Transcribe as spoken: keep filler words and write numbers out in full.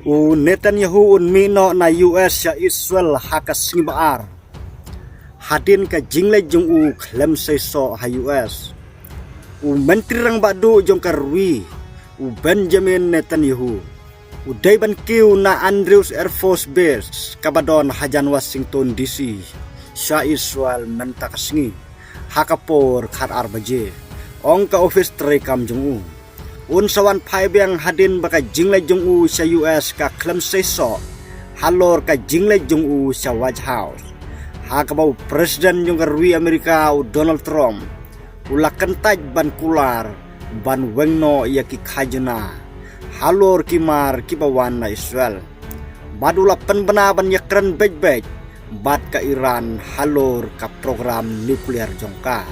U Netanyahu un mih noh na U S sha Israel ha ka sngi ba ar, hadien ka jingleit jong u khlem seisoh ha U S. U Myntri Rangbah Duh jong ka ri, u Benjamin Netanyahu, u dei ban kiew na Andrews Air Force Base kaba don hajan Washington D C sha Israel mynta ka sngi ha ka por khat ar baje, ong ka office treikam jong u. Un sa wan phai biang hadien ba ka jingleit jong u sha U S ka khlem seisoh halor ka jingleit jong u sha White House, ha kaba u President jong ka ri Amerika, u Donald Trump, u la kyntait ban kular ban weng noh ïa ki khajna halor ki mar kiba wan na Israel. Bad u la pynbna ban ïakren beit beit bad ka Iran halor ka program nuclear jong ka.